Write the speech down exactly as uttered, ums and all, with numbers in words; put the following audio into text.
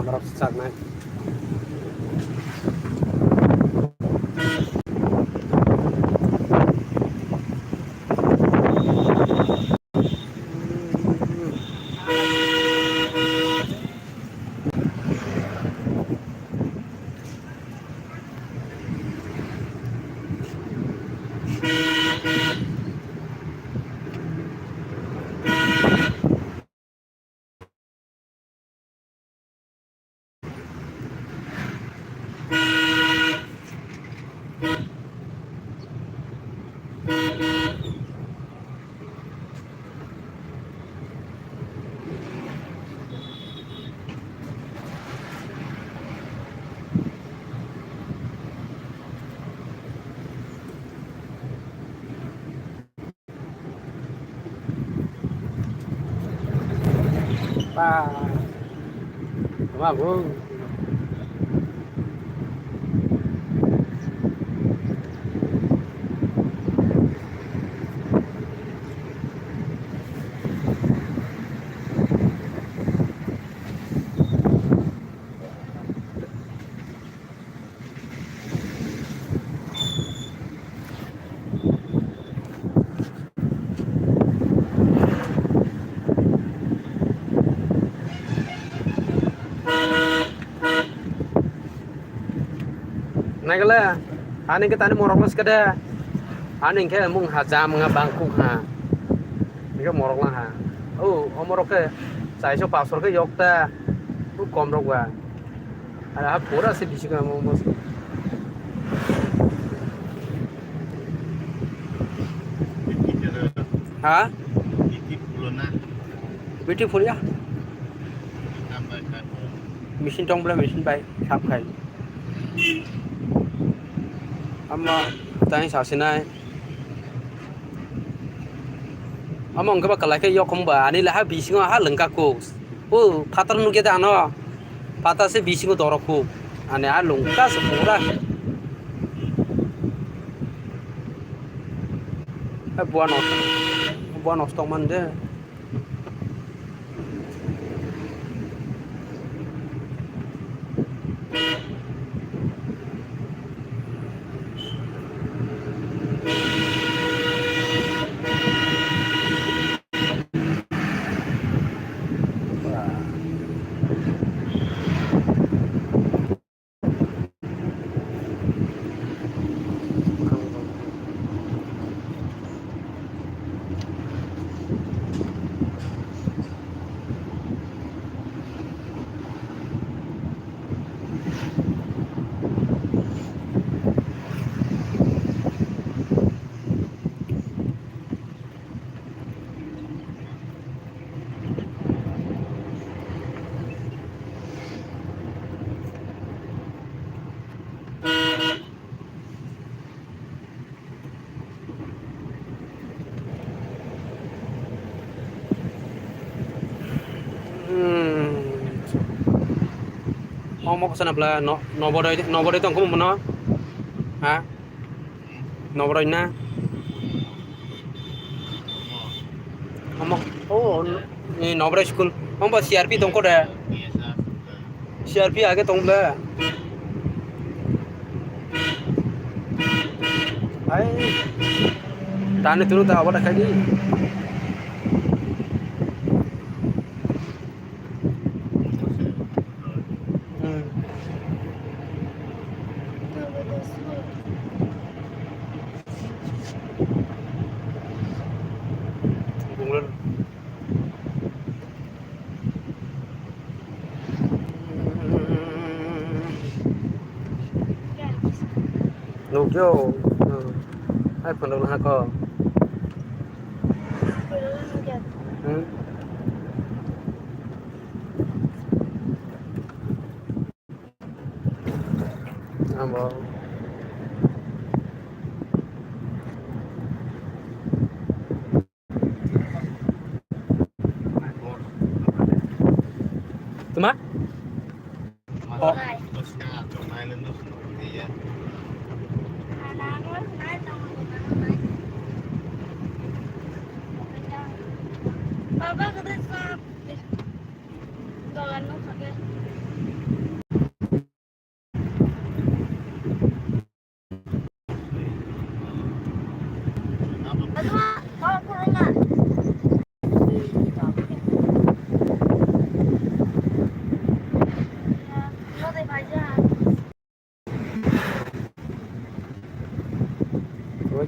Borok chaknai. Ba. Ba bu. Naikole, ani ke tani morok los kede. Ani ke mung ha jam nga bangkuk ha. Ni ke morok lang ha. O, o morok ke saiso pasor ke yok ta. U kom rok ba. Ara ha pura se bisi ka mo mo. Ha? Beautiful ya. Machine tong bla machine bai sap khai. Ama tai sa sinai. Ama wngkhe ba kalai khe yokhong ba ani le ha bisingo ha lengka kuk. O phatar nukya de ano. Phatar se bisingo dorok kuk. Ani ha lengka se pura. Ha bua nosto. Bua nosto man de. Hmm. Omo kosana bwla no-, nobodoy, nobodoy tongkhe mano? Ha? Nobodoy na? Omo, oh, ni nobodoy school. Omo C R P tongkho de? C R P age tong bwla. Ai. Tani tunu ta abada khai di. Hmm. Nukjao, hmm. Hai phone rok hako. Hmm. Abo. Tuma? Oh. Oi,